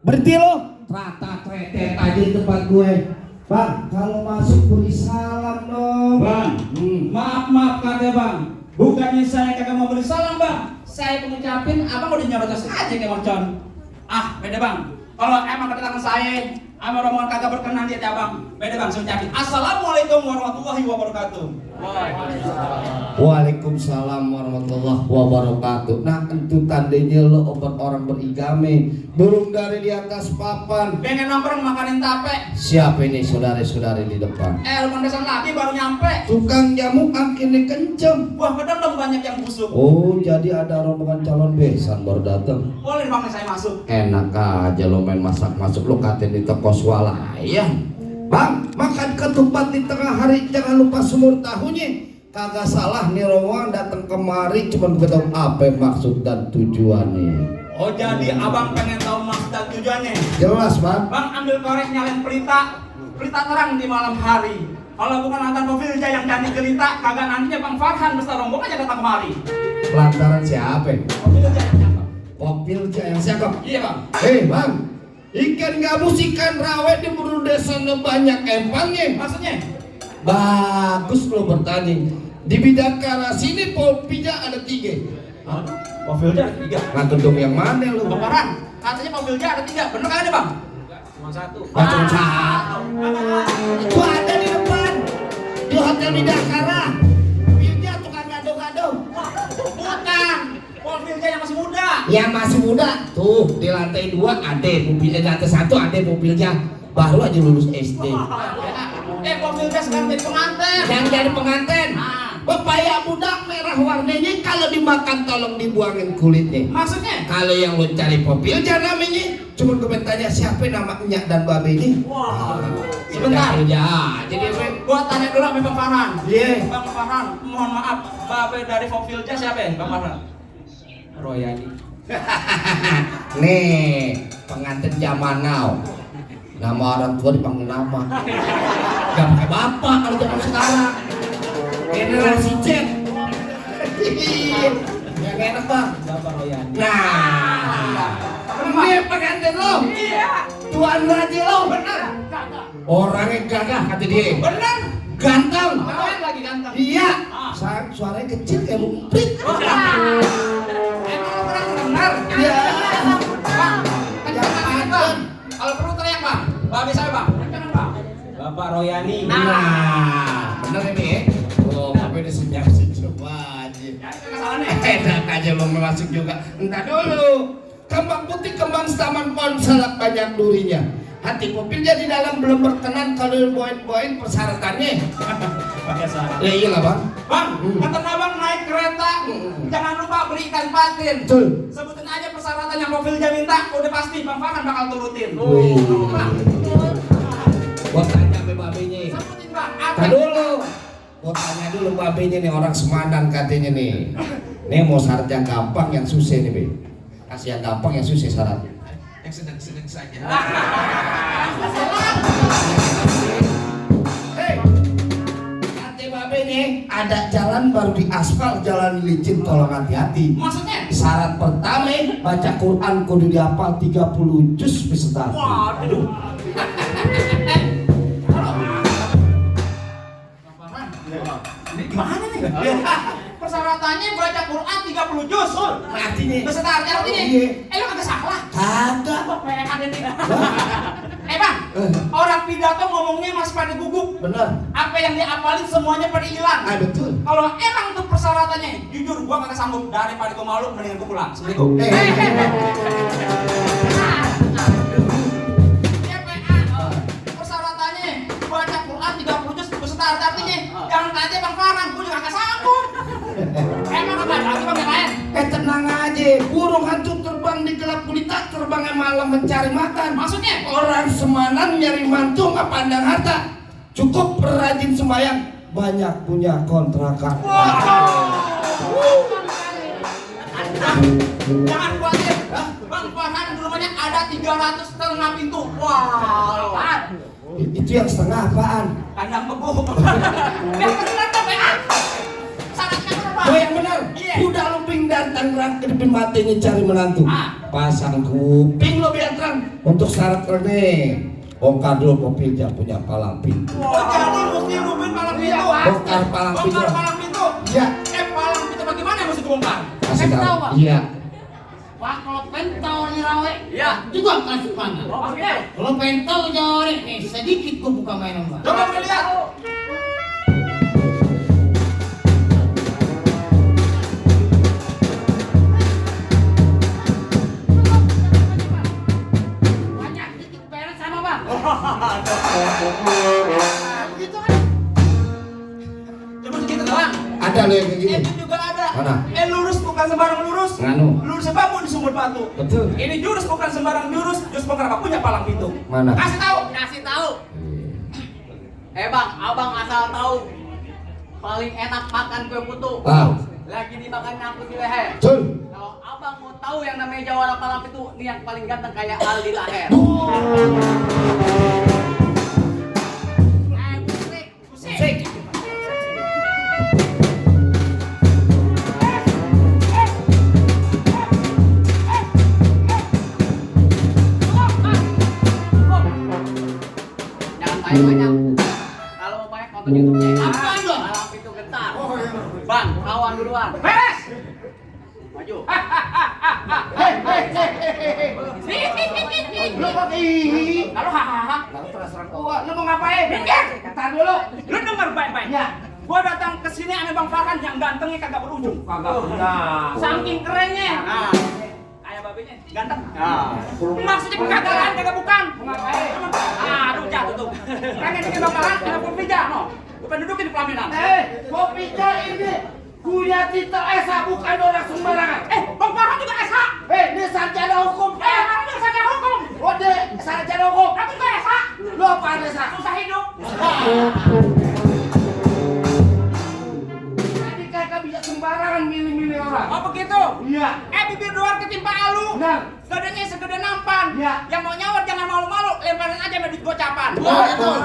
Berhenti lo. Trata tretet aja di tempat gue. Bang, kalau masuk beri salam dong. Bang, maaf kata bang. Bukannya saya kagak mau beri salam bang. Saya pengucapin, abang udah nyorotos aja kayak mercon. Ah, beda bang. Kalau emang kedatangan saya, sama rombongan kagak berkenan di hati abang. Beda bang, saya ucapin Assalamualaikum warahmatullahi wabarakatuh. Waalaikumsalam warahmatullahi wabarakatuh. Nah itu tandanya lo obat orang berigame. Burung dari di atas papan. Pengen nongkrong makanin tape. Siapa ini saudari-saudari di depan? Kondesan lagi baru nyampe. Tukang jamu akhirnya kenceng. Wah, bener dong banyak yang busuk. Oh jadi ada rombongan calon besan baru datang. Boleh bang, saya masuk. Enak aja lo main masak masuk lo katain di toko swalayan. Bang, makan ketupat di tengah hari jangan lupa semur tahunya. Kagak salah nih rombongan datang kemari cuman gue tahu apa maksud dan tujuannya. Oh jadi abang pengen tahu maksud dan tujuannya? Jelas bang. Bang ambil korek nyalain pelita terang di malam hari. Kalau bukan Nathan Mobilja yang cantik gelita, kagak nantinya Bang Farhan beserta rombongan aja datang kemari. Pelantaran siapa? Mobilja yang cakep. Mobilja yang siapa? Iya bang. Hei bang, ikan gabus ikan rawe di buru desa banyak empangnya. Maksudnya? Bagus lo bertanya. Di Bidakara sini Mobilja ada 3. Mobilja ada 3. Ngatur dong yang mana lo? Bang Farhan, katanya Mobilja ada 3. Bener kagak ada bang? Cuma 1. Cuma 1. Itu ada di depan di Hotel Bidakara. Mobilja tukang gado-gado. Bukan. Mobilja yang masih muda. Yang masih muda tuh di lantai 2 ada mobilnya, di lantai 1 ada mobilnya. Baru aja lulus SD. Mobilja sekarang jadi pengantin. Yang jadi pengantin. Ah. Pepaya muda merah warnanya kalau dimakan tolong dibuangin kulitnya. Maksudnya? Kalau yang lo cari Mobilja namanya, cuma gue tanya siapa nama Nyak dan Babe ini. Wah. Sebentar. Ya, jadi Gua tanya dulu sama Bang Farhan. Iya. Bang Farhan, mohon maaf, Babe dari Mobilja siapa ya, Bang Farhan? Royani. nih pengantin zaman now. Nama orang tua dipanggil nama. Gak pakai bapak kalau zaman sekarang. Generasi Z. Yang enak bang. Bapak Royani. Nah, ini pengantin lo. Iya. Tuan Raji lo. Bener. Orangnya gagah kata dia. Bener. Ganteng. Keren lagi ganteng. Iya. Ah. Suaranya kecil kayak bumprit. Emang orang benar. Iya. Bang, Yang kencang bang. Kalau perlu teriak bang. Babe saya bang. Kencang bang. Bapak Royani. Nah, bener ini ya. Oh, tapi udah senyap-senyap aja. Ya, itu kesalahannya. Enak aja lo masuk juga. Entar dulu. Kembang putih, kembang taman pohon salak banyak durinya. Hati Mobilja di dalam belum berkenan kalau poin-poin persyaratannya. Pakai syarat. Ya iyalah bang. Bang, kata abang naik kereta, jangan lupa beli ikan patin. Betul. Sebutin aja persyaratan yang Mobilja minta, udah pasti Bang Farhan bakal turutin. Wih. Bang, Gua tanya sama babenya. sebutin bang, apa? Tadi dulu. Gua tanya dulu babenya nih orang Semandan katanya nih. Nih mau syarat yang gampang yang susah nih be. Kasih yang gampang yang susah syaratnya. Yang sedang-sedang saja. Hei, kata babe nih ada jalan baru di aspal, jalan licin, tolong hati-hati. Maksudnya? Syarat pertama baca Quran kudu dihafal 30 juz beserta. Waduh. Bang Farhan, ini gimana nih? Persyaratannya baca Quran 30 juz. Artinya? Beserta artinya? Iya. Lu kagak salah. Kagak. Kok kayak ada nih? Bang, orang pidato ngomongnya masih pada gugup. Bener. Apa yang diapalin semuanya pada hilang. Ah betul. Kalau emang itu persyaratannya, jujur gua kagak sanggup, daripada gua malu mendingan gua pulang. Assalamualaikum. Persyaratannya baca Quran 30 juz beserta artinya. Jangan aja Bang Farhan, gua juga kagak sanggup. Emang apa lagi Bang yang lain? Tenang aja, burung hantu terbang di gelap gulita, terbangnya malam mencari makan. Maksudnya? Orang Semanan nyari mantu nggak pandang harta, cukup rajin sembahyang, banyak punya kontrakan. Jangan khawatir, Bang Farhan di rumahnya ada 300 setengah pintu. Wah, Itu yang setengah apaan? kandang bebu. Yang benar tuh, syaratnya berapa? Oh yang benar, Iya. kuda lumping Aing datang rangka di matinya cari menantu. Pasang kuping lo biar terang. Untuk syarat Rene. Bongkar dulu mobilnya punya palang pintu. Oh, jadi mesti rubin palang pintu. Bongkar palang pintu. Bongkar palang pintu. Ya. Palang pintu bagaimana yang mesti dibongkar? Kasih tahu, tahu. Pak. Iya. Pak, kalau pentol nih rawe, Iya. juga kasih mana? Oh, maksudnya? Kalau pentol jore nih, sedikit gua buka mainan Pak. Coba kita lihat. Banyak titik beres sama Bang. Begitu kan? Coba kita doang. Ada lo yang kayak gini. Ini juga ada. Mana? Lurus bukan sembarang lurus. Nganu. Lurus bangun di sumur batu. Betul. Ini jurus bukan sembarang jurus. Jurus bukan apa punya palang pintu. Mana? Kasih tahu. Kasih tahu. Bang, abang asal tahu paling enak makan kue putu. Tahu. Lagi dimakan nyangkut di leher. Cul. Kalau abang mau tahu yang namanya jawara palang itu, ini yang paling ganteng kayak Aldi Laher. Musik. Musik. Jangan banyak. Kalau mau banyak nonton YouTube-nya. Apaan lo? Palang pintu gentar. Bang, kawan duluan. Beres. Maju. Lu kok ih. Lalu hahaha. Lu mau ngapain? Minggir. Entar dulu. Lu denger baik-baik. Ya. Gua datang ke sini sama Bang Farhan yang gantengnya kagak berujung. Kagak benar. Saking kerennya. Nah. Kayak babenya ganteng. Nah. Maksudnya kegagalan kagak bukan. Mau ngapain? Aduh jatuh tuh. Pengen bikin bakalan ada Popija no. Gua pengen dudukin di pelaminan. Popija ini punya titel SH bukan orang sembarangan. Bang Farhan juga SH. Ini sarjana hukum. Mana juga sarjana hukum. Oh, dia sarjana hukum. Aku juga SH. Lo apaan SH? Susah hidup. Jadi kagak bisa sembarangan milih-milih orang. Oh begitu? Iya. Bibir doang ketimpa alu. Benar. Gedenya segede nampan. Iya. Yang mau nyawar jangan malu-malu, lemparin aja sama duit gocapan. Betul.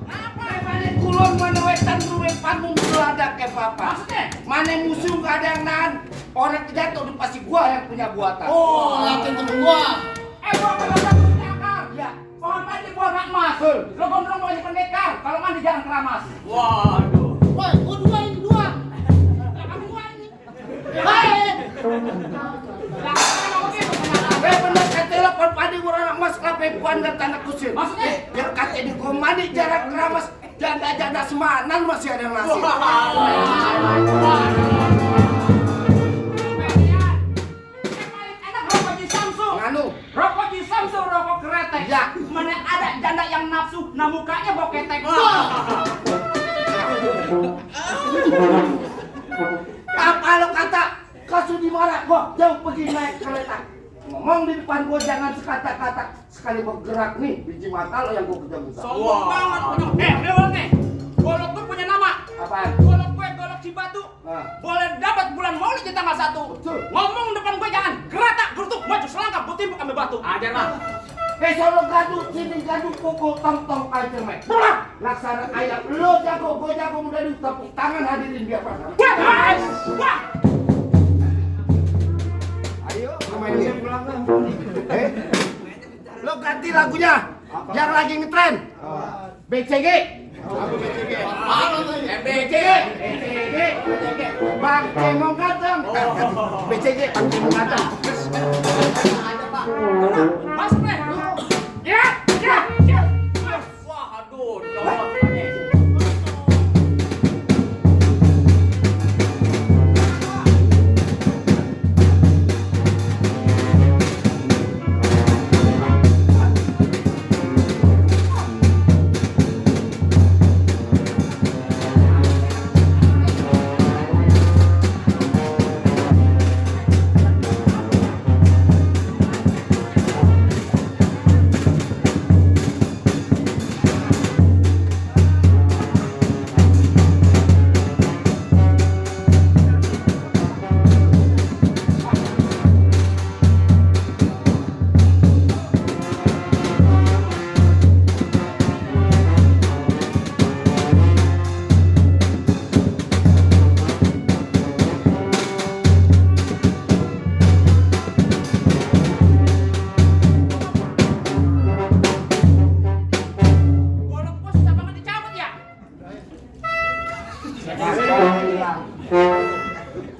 Kenapa? Mana kulon, mana wetan, ruwe panggung beladak kayak papa. Maksudnya? Mana musuh gak ada yang nahan. Orang jatuh udah pasti gua yang punya buatan. Oh, yakin temen gua. Gua kagak punya akar. Ya. Pohon padi pohon emas. Lo gondrong mau jadi pendekar, kalau mandi jangan keramas. Waduh. Woi, gua dua ini dua. Lah kamu gua ini. Hei. Lah kamu begitu kenapa? Bener kata lo pohon padi orang emas kape puan dan tanda kusir. Maksudnya? Biar kata di gua mandi jarak keramas. Janda-janda semanan masih ada yang ngasih. Nganu. Rokok di Samsung, rokok kretek. Ya. Mana ada janda yang nafsu, nah mukanya boketek. Apa lo kata? Kau sudi marah gua jauh pergi naik kereta. Ngomong di depan gua jangan sekata-kata. Sekali bergerak nih biji mata lo yang gua kejar-kejar. Sombong banget. Lewat nih. Golok tuh punya nama. Apaan? Golok gue golok Cibatu. Nah. Boleh dapat bulan Maulid di tanggal 1. Betul. Ngomong depan gue jangan geratak gerutuk maju selangkah gue timpuk ambil batu. Ajar mah. Sono gaduh, sini gaduh, pukul tong-tong kayak cermek. Laksana ayam, lo jago, gua jago, mudah ditepuk tangan hadirin biar pada. Wah. Ayo, main game pulang lah. Lo ganti lagunya, yang lagi ngetren. BCG. BCG. Bang Cemong Gadang. BCG, Bang Cemong Gadang. Ada, Pak. Masuk nih. Ya. Wah, aduh, jawab nih.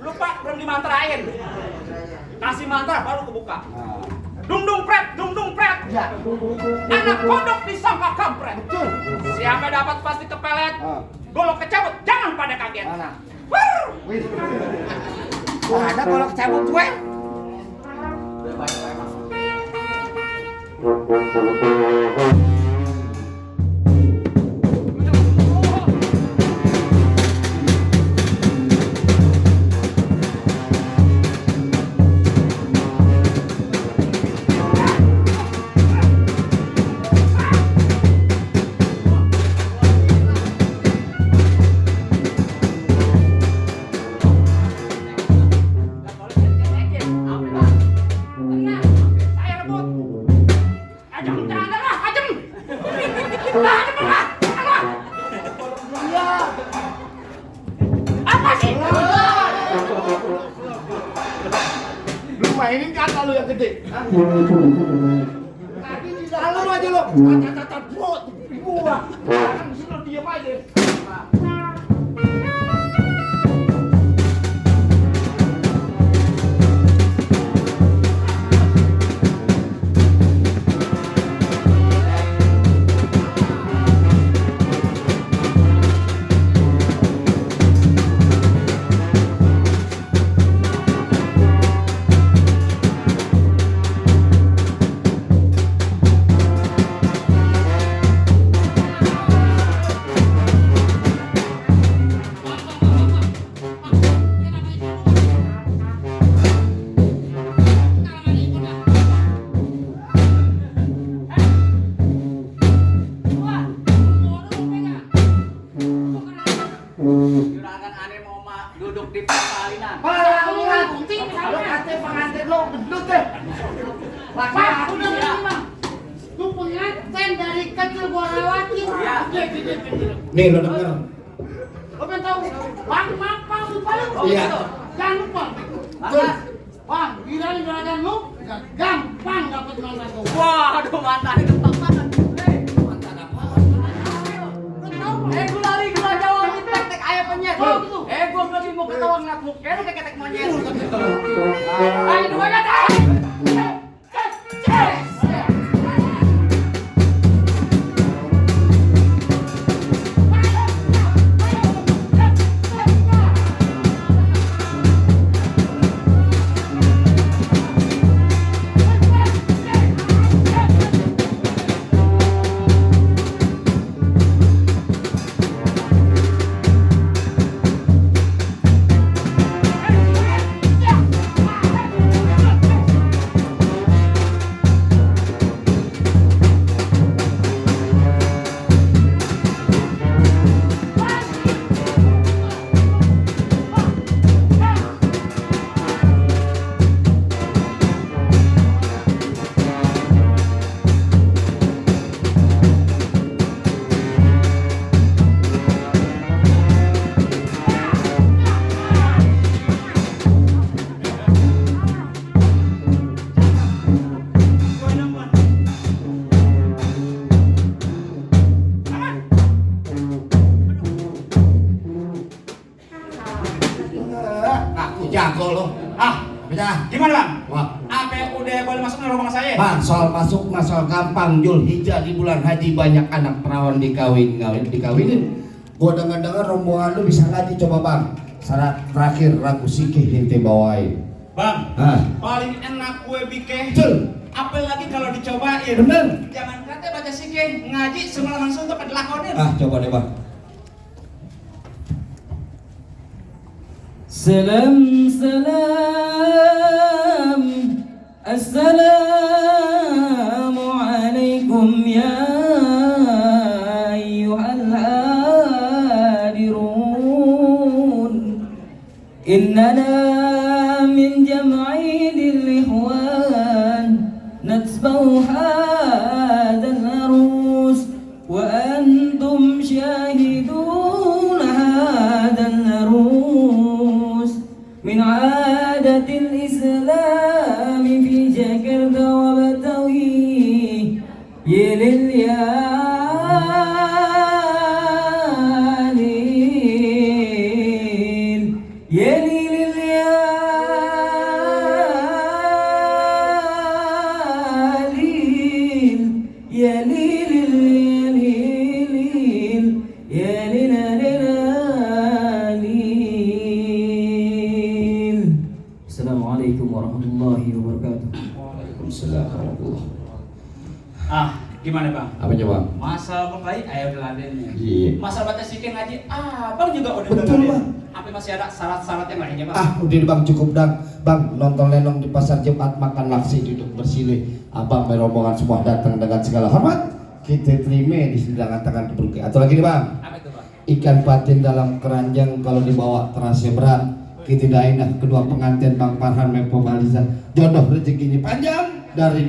Lupa belum dimantrain. Kasih mantra baru kebuka. Dung dung pret. Ya. Anak kodok disangka kampret. Betul. Siapa dapat pasti kepelet. Golok kecabut, jangan pada kaget. Mana? Wuh. Wih. Ada kalau cabut gue. Saya rebut. Ajam jangan lah, ajam. Ajam lah. Iya. Apa sih? Lu mainin kata lu yang gede. Hah? Tadi di dalam aja lo. Kata-kata bro, gua. Sekarang di sini diam aja. Juragan aneh mau duduk di persalinan. Palangan. Kalau kata pengantin lo gendut deh. Pak, udah lama. Lu pengantin dari kecil gua lewatin. Iya. Nih lo denger. Lo kan tahu, Bang, lupa lu. Iya. Jangan lupa. Mana? Bang, gila nih juragan lu, gampang dapat mantan gua. Waduh, mantan itu banget. Mantan apa? Lu tahu, Gua lari gua jawab tek ayam penyet. Oh, gitu. Gua belum mau ketawa ngeliat muka lu kayak ketek monyet. ayo dua kata. Aku jago lo. Beda. Gimana bang? Wah. Apa yang udah boleh masuk ke rumah saya? Bang, soal masuk masalah gampang. Julhijjah di bulan haji banyak anak perawan dikawinin. Gua dengar-dengar rombongan lu bisa ngaji, coba bang. Syarat terakhir ragu sikih hinte bawain. Bang, Hah? paling enak kue bike. Betul. Apalagi kalau dicobain. Bener. Jangan kata baca sikih, ngaji semua langsung tuh dilakonin. Coba deh bang. Salam salam Assalamu alaikum ya ayyuhal hadirun Innana min jam'idil ikhwan Natsbau hadal arus Wa antum syahidun hadal arus من عادة الإسلام في جاكرتا وبتوي يلليالي warahmatullahi wabarakatuh. Waalaikumsalam warahmatullahi. Gimana bang? Apa coba? Masalah berkelahi, ayo udah ladennya. Iya. Masalah batas sikit ngaji, bang juga udah Betul, ngeladen. Bang. Apa masih ada syarat-syarat yang lainnya bang? Udah deh bang, cukup bang nonton lenong di pasar Jumat, makan laksi, duduk bersilih. Abang rombongan semua datang dengan segala hormat. Kita terima di sidangan tangan keberke. Atau lagi nih bang, Apa itu bang? ikan patin dalam keranjang kalau dibawa terasa berat. Kita tidak enak kedua pengantin Bang Farhan Mepo Baliza. Jodoh rezekinya panjang dari